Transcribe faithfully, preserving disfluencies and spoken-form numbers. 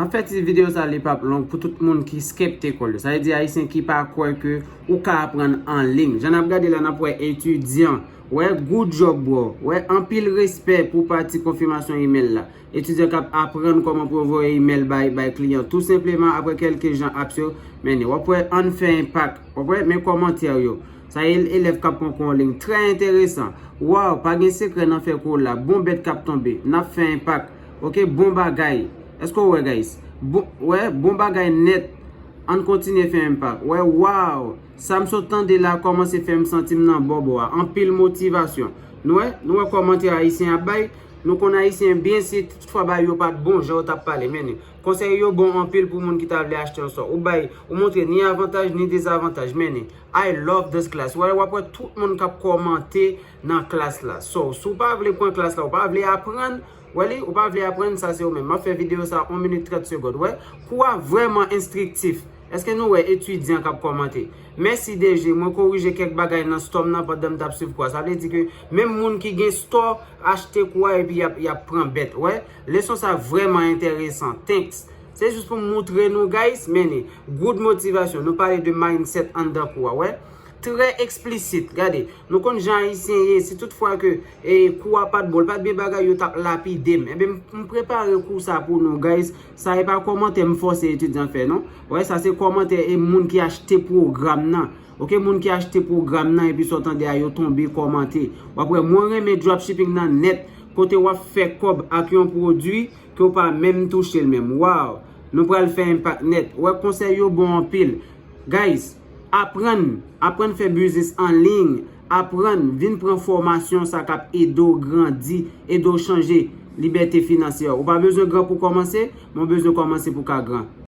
M ap fè ti videyo sa, li p ap long, pou tout moun ki skeptikal. Sa vle di ayisyen ki pa kwè ke ou ka aprann an liy. Jan n ap gade la, n ap wè etidyan. Wè, good job, bro. Wè, anpil respè pou pati konfimasyon email la. Etidyan k ap aprann kòman pou yo voye email bay, bay kliyan. Tou senpleman, apre kèlke jan apps yo mennen. W ap wè, ann fè enpak. W ap wè, men kòmantè yo. Sa e elèv k ap pran kou an liy. Trè enteresan. Waw, pa gen sekrè nan fè kou la. Bon bèt k ap tonbe. N ap fè enpak. Ok, bon bagay. Èske w wè, guys? Bon, wè, bon bagay nèt. Ann kontinye fè enpak. Wè, waw. Sa m sot tande la kòmanse fè m santi m nan bòbò a. Anpil motivasyon. Nou wè, nou wè kòmantè ayisyen ap bay. Nou konn ayisyen byen, si toutfwa bagay yo pa t bon, jan yo t ap pale. Men, konsèy yo bon anpil pou moun ki ta vle achte yon sò. Ou bay, ou montre ni avantaj, ni dezavantaj. Men, I love this class. Wè, w ap wè tout moun k ap kòmante nan klas la. So, si w pa vle pran klas la, ou pa vle aprann, wè li, ou pa vle aprann, sa se ou menm. M ap fè videyo sa yon minit trant segond. Wè, kou a vrèman enstriktif. Èske nou wè etidyan k ap kòmante? Mèsi D G, mwen korije kèk bagay nan store m nan pandan m t ap swiv kou a. Sa vle di ke menm moun ki gen store achte kou a epi y ap, y ap pran bèt. Wè, leson sa vrèman enteresan. Thanks. Se jis pou m moutre nou, guys, men good motivasyon. Nou pale de mindset anndan kou a, wè. Trè eksplisit, gade. Nou konn jan ayisyen ye, si toutfwa ke e, kou a pa t bon, li pa t byen bagay, yo t ap lapide m. Enben, m, m prepare kou sa pou nou, guys. Sa e pa kòmantè m fòse etidyan fè, non. Wè, sa se kòmantè e moun ki achte pwogram nan. Ok, moun ki achte pwogram nan, epi sa w tande a, yo tonbe kòmante. W ap wè, mwen renmen dropshipping nan nèt, kote w ap fè kòb ak yon pwodui ke w pa menm touche l menm. Waw! Nou pral fè enpak nèt. Wè, konsèy yo bon anpil. Guys, aprann, aprann fè biznis an liy, aprann, vin pran fòmasyon sa k ap ede w grandi, ede w chanje libète finansyè. Ou pa bezwen gran pou kòmanse, men w bezwen kòmanse pou w ka gran.